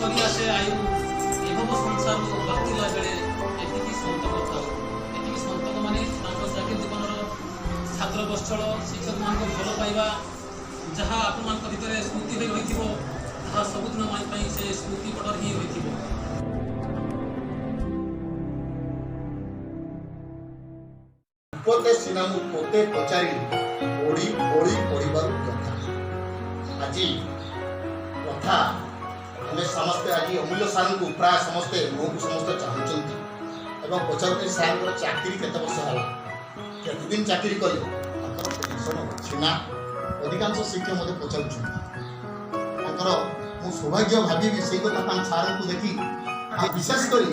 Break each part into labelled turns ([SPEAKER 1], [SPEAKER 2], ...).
[SPEAKER 1] ସରିଆସେ ଆୟୁ, ଏଭବ ସଂସାରରୁ ବାତିଲା ବେଳେ ଏତିକି ସନ୍ତକ ଥାଉ। ଏତିକି ସନ୍ତକ ମାନେ ତାଙ୍କ ଚାକିରି ଜୀବନର ଛାତ୍ର ବତ୍ସଳ, ଶିକ୍ଷକମାନଙ୍କୁ ଭଲ ପାଇବା, ଯାହା ଆପଣମାନଙ୍କ ଭିତରେ ସ୍ମୃତି ହୋଇ ରହିଥିବ, ତାହା ସବୁଦିନ ପାଇଁ ସେ ସ୍ମୃତି ପଟରେ ହିଁ ରହିଥିବ।
[SPEAKER 2] ପତେ ସିନା ମୁଁ ତୋତେ ପଚାରିଲି, ପଢି ପଢି ପଢିବାରୁ ବ୍ୟଥା। ଆଜି କଥା ଆମେ ସମସ୍ତେ ଆଜି ଅମୂଲ୍ୟ ସାର୍ଙ୍କୁ ପ୍ରାୟ ସମସ୍ତେ ମୁହଁକୁ ସମସ୍ତେ ଚାହୁଁଛନ୍ତି ଏବଂ ପଚାରୁଛନ୍ତି, ସାର୍ଙ୍କର ଚାକିରି କେତେ ବର୍ଷ ହେଲା, କେତେଦିନ ଚାକିରି କଲେ, ତାଙ୍କର ପେନ୍ସନ୍ ଅଛି ନା? ଅଧିକାଂଶ ଶିକ୍ଷକ ମୋତେ ପଚାରୁଛନ୍ତି ତାଙ୍କର। ମୁଁ ସୌଭାଗ୍ୟ ଭାବିବି ସେଇ କଥା ତାଙ୍କ ସାର୍ଙ୍କୁ ଦେଖି। ଆଉ ବିଶେଷ କରି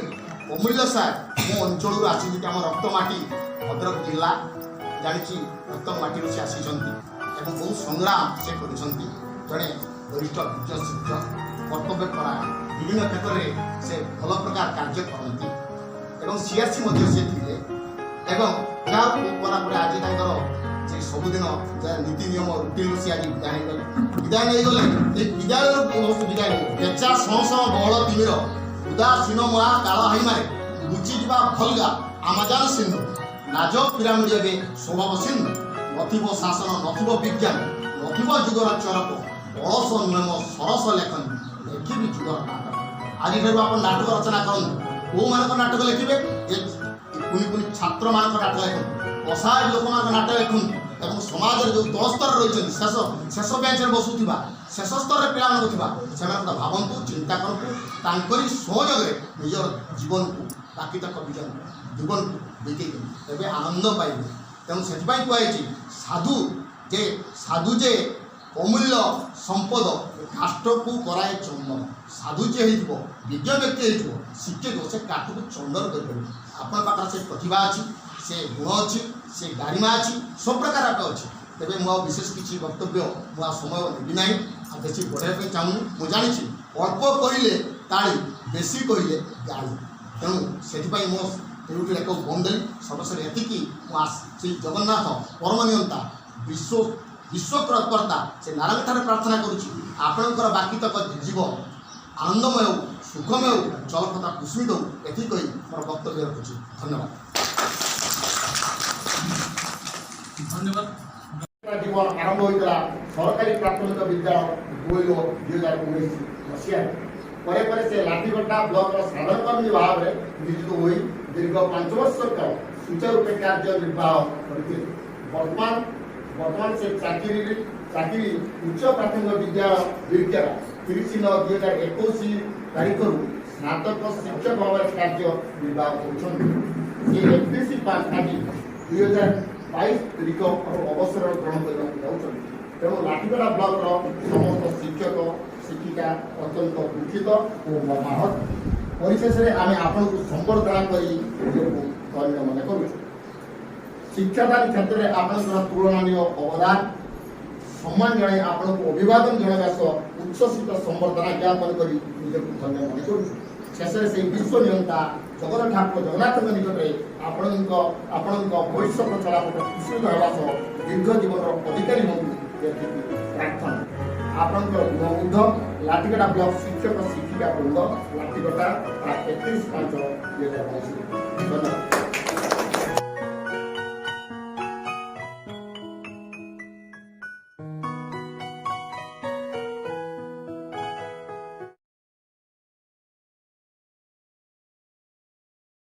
[SPEAKER 2] ଅମୂଲ୍ୟ ସାର୍ ମୋ ଅଞ୍ଚଳରୁ ଆସିଛନ୍ତି। ଆମ ରକ୍ତ ମାଟି ଭଦ୍ରକ ଜିଲ୍ଲା ଜାଣିଛି, ରକ୍ତ ମାଟିରୁ ସେ ଆସିଛନ୍ତି ଏବଂ ବହୁ ସଂଗ୍ରାମ ସେ କରିଛନ୍ତି। ଜଣେ ବରିଷ୍ଠ ବିଜ୍ଞ ଶିକ୍ଷକ, କର୍ତ୍ତବ୍ୟ ପରାୟଣ, ବିଭିନ୍ନ କ୍ଷେତ୍ରରେ ସେ ଭଲ ପ୍ରକାର କାର୍ଯ୍ୟ କରନ୍ତି ଏବଂ ସିଆର୍ସି ମଧ୍ୟ ସେ ଥିଲେ। ଏବଂ ଯାହା କଲା ପରେ ଆଜି ତାଙ୍କର ଯେ ସବୁଦିନ ଯାହା ନୀତି ନିୟମ ରୁଟିନ୍ରୁ ସେ ଆଜି ବିଦାୟ ନେଇଗଲେ, ବିଦାୟ ନେଇଗଲେ। ଏଇ ବିଦାୟରୁ ବିଦାୟ ନେଇଗଲେ। ପେଚା ସଁ ସଁ ବହଳ ତିମିର ଉଦାସୀନ ମହା କାଳ ହାଇମାରେ ଲୁଚିଯିବା ଭଲଗା ଆମାଜାନ ସିନ୍ଧୁ, ନାଜ ପିରାମିଡ଼ ଏବେ ସ୍ୱଭାବ ସିନ୍ଧୁ। ନଥିବ ଶାସନ, ନଥିବ ବିଜ୍ଞାନ, ନଥିବ ଯୁଗର ଚରକ, ଅଳସ ନୁହେଁ ମୋ ସରସ ଲେଖନି, ଲେଖିବି ଯୁଗର ନାଟକ। ଆଜିଠାରୁ ଆପଣ ନାଟକ ରଚନା କରନ୍ତୁ। କେଉଁମାନଙ୍କ ନାଟକ ଲେଖିବେ? ଏ କୁନି କୁନି ଛାତ୍ରମାନଙ୍କ ନାଟକ ଲେଖନ୍ତୁ, ଅସହାୟ ଲୋକମାନଙ୍କ ନାଟକ ଲେଖନ୍ତୁ ଏବଂ ସମାଜରେ ଯେଉଁ ତଳ ସ୍ତରରେ ରହିଛନ୍ତି, ଶେଷ ଶେଷ ବେଞ୍ଚରେ ବସୁଥିବା, ଶେଷ ସ୍ତରରେ ପିଲାମାନଙ୍କୁ ଥିବା ସେମାନଙ୍କ କଥା ଭାବନ୍ତୁ, ଚିନ୍ତା କରନ୍ତୁ। ତାଙ୍କରି ସହଯୋଗରେ ନିଜର ଜୀବନକୁ, ବାକି ତକ ଜୀବନକୁ ବିତେଇ ଦିଅନ୍ତୁ, ତେବେ ଆନନ୍ଦ ପାଇବେ। ତେଣୁ ସେଥିପାଇଁ କୁହାଯାଇଛି, ସାଧୁ ଯେ ଅମୂଲ୍ୟ ସମ୍ପଦ, କାଷ୍ଠକୁ କରାଏ ଚନ୍ଦନ। ସାଧୁ ଯିଏ ହେଇଥିବ, ବିଜ୍ଞ ବ୍ୟକ୍ତି ହେଇଥିବ, ଶିକ୍ଷକ, ସେ କାଠକୁ ଚନ୍ଦନ କରିପାରିବ। ଆପଣଙ୍କ ପାଖରେ ସେ ପ୍ରତିଭା ଅଛି, ସେ ଗୁଣ ଅଛି, ସେ ଗାରିମା ଅଛି, ସବୁ ପ୍ରକାର ଅଛି। ତେବେ ମୁଁ ଆଉ ବିଶେଷ କିଛି ବକ୍ତବ୍ୟ ମୁଁ ଆଉ ସମୟ ନେବି ନାହିଁ, ଆଉ ବେଶୀ ବଢ଼ାଇବା ପାଇଁ ଚାହୁଁନି। ମୁଁ ଜାଣିଛି, ଅଳ୍ପ କହିଲେ ତାଳି, ବେଶୀ କହିଲେ ଗାଳି। ତେଣୁ ସେଥିପାଇଁ ମୋ ଏଇଠି ଏକ ବନ୍ଦ ଦେଲି। ସର୍ବଶେଷରେ ଏତିକି ମୁଁ ସେଇ ଜଗନ୍ନାଥ ପରମ ନିୟନ୍ତା, ବିଶ୍ୱକର୍ତ୍ତା ସେ ନାରାୟଣଠାରେ ପ୍ରାର୍ଥନା କରୁଛି, ଆପଣଙ୍କର ବାକି ତକ ଜୀବନ ଆନନ୍ଦମୟ ହେଉ, ସୁଖମୟ ହେଉ, ଜଳପତା କୁସୁମିତ ହେଉ। ଏତିକି କହି ମୋର ବକ୍ତବ୍ୟ ରଖୁଛି। ଧନ୍ୟବାଦ।
[SPEAKER 1] ଧନ୍ୟବାଦ।
[SPEAKER 2] ଜୀବନ ଆରମ୍ଭ ହୋଇଥିଲା ସରକାରୀ ପ୍ରାଥମିକ ବିଦ୍ୟାଳୟ ଗୋଇଲ 2019 ମସିହାରେ। ପରେ ପରେ ସେ ଲାଠିକଟା ବ୍ଲକର ସାଧାରଣ କର୍ମୀ ଭାବରେ ନିଯୁକ୍ତ ହୋଇ ଦୀର୍ଘ 5 ବର୍ଷ କାଳ ସୁଚାରୁରୂପେ କାର୍ଯ୍ୟ ନିର୍ବାହ କରିଥିଲେ। ବର୍ତ୍ତମାନ ସେ ଚାକିରି ଉଚ୍ଚ ପ୍ରାଥମିକ ବିଦ୍ୟାଳୟ ବିରକେରା 30/9/2021 ତାରିଖରୁ ସ୍ନାତକ ଶିକ୍ଷକ ଭାବରେ କାର୍ଯ୍ୟ ନିର୍ବାହ କରୁଛନ୍ତି। ସେ 31/5 ଆଜି 2022 ତାରିଖ ଅବସର ଗ୍ରହଣ କରିବାକୁ ଯାଉଛନ୍ତି। ତେଣୁ ଲାଠିପଡ଼ା ବ୍ଲକର ସମସ୍ତ ଶିକ୍ଷକ ଶିକ୍ଷିକା ଅତ୍ୟନ୍ତ ଦୁଃଖିତ ଓ ମର୍ମାହତ। ପରିଶେଷରେ ଆମେ ଆପଣଙ୍କୁ ସମ୍ବର୍ଦ୍ଧନା କରି ନିଜକୁ ଧନ୍ୟ ମନେ କରୁଛୁ। ଶିକ୍ଷାଦାନ କ୍ଷେତ୍ରରେ ଆପଣଙ୍କର ତୁଳନୀୟ ଅବଦାନ ସମ୍ମାନ ଜଣାଇ ଆପଣଙ୍କୁ ଅଭିବାଦନ ଜଣାଇବା ସହ ଉଚ୍ଛ୍ୱସିତ ସମ୍ବର୍ଦ୍ଧନା ଜ୍ଞାପନ କରି ନିଜକୁ ଧନ୍ୟ ମନେ କରୁଛୁ। ଶେଷରେ ସେହି ବିଶ୍ୱ ନିୟନ୍ତା ଜଗତ ଠାକୁର ଜଗନ୍ନାଥଙ୍କ ନିକଟରେ ଆପଣଙ୍କ ଭବିଷ୍ୟତ ଚଳାପଥ କୁସୁମିତ ହେବା ସହ ଦୀର୍ଘ ଜୀବନର ଅଧିକାରୀ ହୁଅନ୍ତୁ, ଏତିକି ପ୍ରାର୍ଥନା। ଆପଣଙ୍କର ଗୁଣମୁଗ୍ଧ ଲାଠିକଟା ବ୍ଲକ ଶିକ୍ଷକ ଶିକ୍ଷିକା ବୃନ୍ଦ, ଲାଠିକଟା, 31/5/2022। ଧନ୍ୟବାଦ।